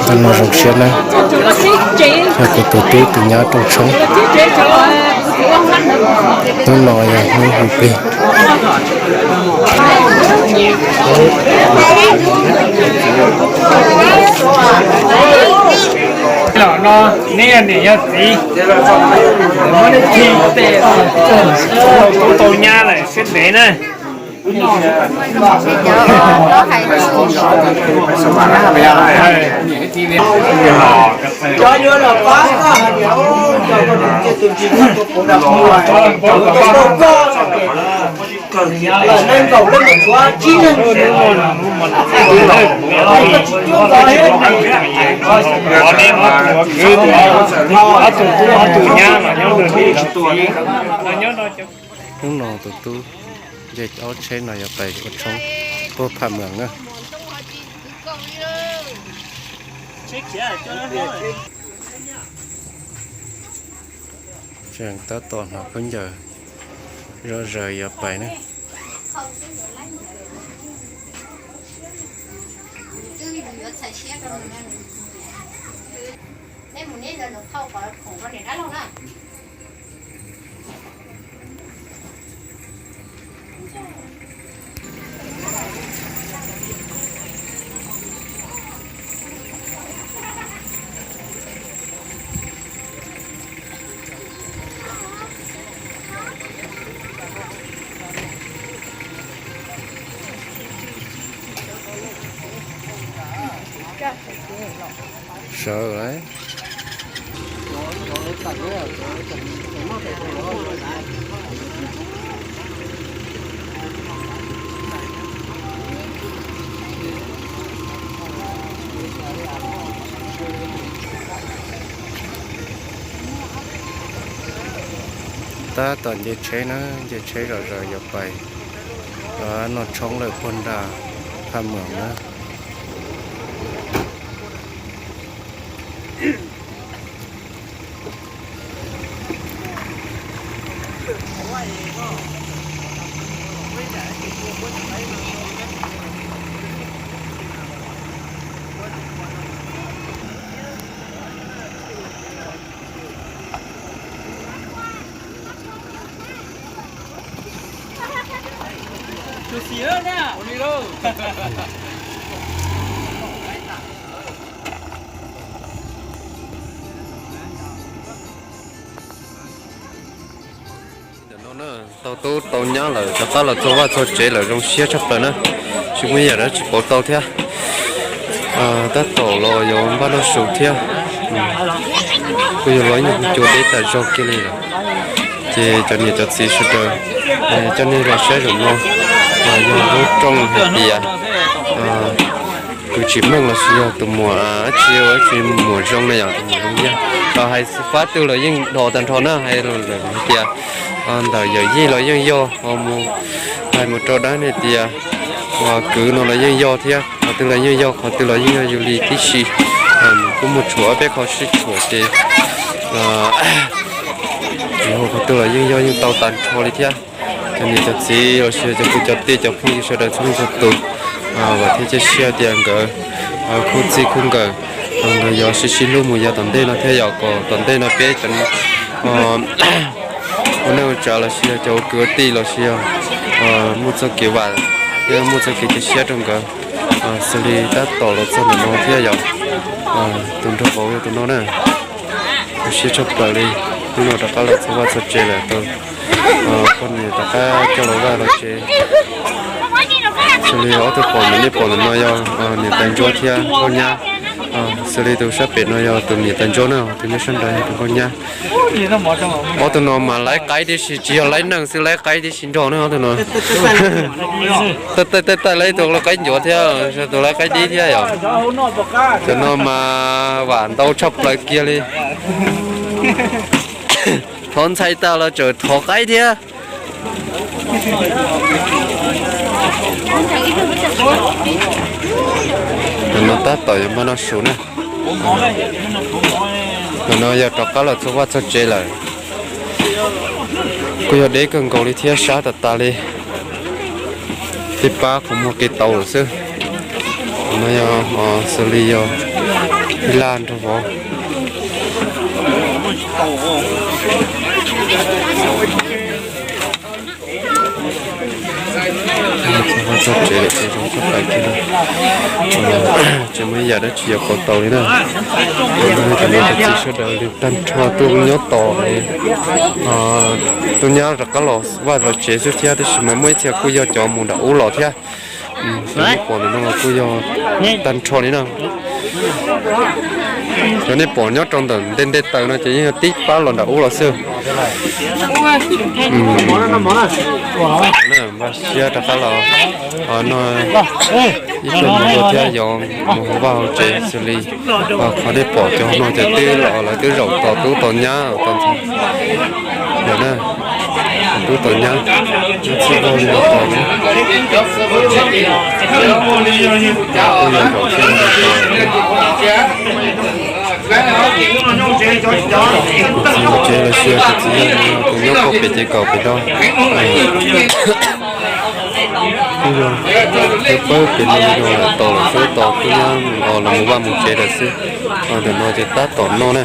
Ntawm no zoo siab na, yog kuv tus tub tus nyab rooj tshoob. Hnub no yog hnub hu plig. Los no, neb yog niam yog txiv, muab neb khi tes, tub tau nyab lawm siab ntev na. Hnub no tus tub nce ob tsheb no yuav pais ua tshoob puag Phaj Meem na. Tseem tab tom hnov khaub ncaws zoj zaws yuav pais na. Sawv lawm. Tab tom nce tsheb na, nce tsheb zom zaws yuav pais noj tshoob lawm puag nram Phaj Meem na. Ntawm no na, tau tub tau nyab lawm rov qab los txog vaj txog tsev lawm zoo siab tshaj plaws na. Tsis muaj yam dab tsi pauv tau thiab. Tab tom los yuav npaj noj su thiab. Kuj yog los ib nyuag cua deb tas zog kiag li lawm. Ces cov niam cov txiv sawv daws, coj nej los saib zaum no, yog lub rooj hais tias kwv tsis meej los sis yog tus muam dab tsi, tsis muam zoo na yom, tus muam zoo yag. Hais fab twg los yeej dhos tag nrho na, hais lawm hais tias ntawm yawm yij los yeej yog, ho mus hais mus rau dab hais tias kwv no los yeej yog thiab, qhov twg los yeej yog, qhov twg los yeej yog yus li tib si. Kuj muaj tshuam ob peb qho sib tshuam ces qhov twg los yeej yog yeej tau tag nrho li thiab. Cov niam cov txiv los sis cov kwv cov tij cov phooj ywg sawv daws txhua leej txhua tus, vam thiab cia siab tias nkawd khub txij khub nkawm, nkawd yuav sib sib hlub mus yav tom ntej no thiab yom, kom tom ntej no peb cov ua neej ua tsav los sis yog cov ua kwv ua tij los sis yog muaj txoj kev vam thiab muaj txoj kev cia siab rau nkawd. Xws li tab tom los txog ntawm no thiab yom, tus nraug vauv yog tus no na. Zoo siab tshaj plaws li, hnub no rov qab los txog vaj txog tsev lawm, tau poj niam rov qab coj los vaj los tsev. Xws li ob tug pom ntawm nej pom ntawm no yog niam tais ntsuab thiab nkauj nyab. Xws li tus sab pem no yog tus niam tais ntsuab na, tus nyob sab nraud yog tus nkauj nyab. Ob tug no mas laib qaib tib si, tsis yog laib neeg xwb, laib qaib tib si nrog na ob tug no. Taij taij laib tus laib qaib ncuav thiab, tus laib qaib dib thiab yom. Cov no mas vam ntau tshaj plaws kiag li. Thov ntxhais tas los tseem thov qaib thiab. Tus no tab tom yuav npaj noj su na. Tus no yog rov qab los txog vaj txog tsev lawm. Kuj yog deb kawg nkaus li thiab, sab tas tas li. Tib pab qhov muag qis tau lawm xwb. Tus no yog xws li yog ib laj nrog vauv. Txog vaj txog tsev lawm ces zoo tshaj plaws kiag li. Tsis muaj ib yam dab tsi yuav pauv tau li na. Cov niam cov txiv sawv daws li tag nrho tuaj nyob tos li, tuaj nyab rov qab los vaj los tsev xwb thiab, tab sis mas muaj ib txhia kuj yog cov mus nram ub los thiab. Cov nej pom ntawm no los kuj yog tag nrho li na. Cov nej pom nyob rau ntawm nte nte taws no ces yeej yog tib pab los nram ub los xwb. Npaj siab rov qab los no ib pliag mus dua thiab yuav mus hauv vaj hauv tsev xws li qhov nej pom cov no ces twb los lawv twb zaum tos tub tos nyab tos ntxhais lawm na. Tub tos nyab, nyab txhij vog li no tos. Kuj yog zaum txij li no tos. Txiv tsev los sis tus txiv yawg no tus nyob puag pem ces kaum pem no. Kuj yog pawg pem no li no lawm, tos lawm xwb, tos tub nyab los mus vaj mus tsev lawm xwb. Ntawm no ces tab tom noj na.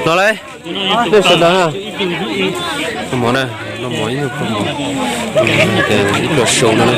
Los lawm, nej sawv daws, noj mov na, noj mov ib nyuag pluas mov, ib pluas su no na.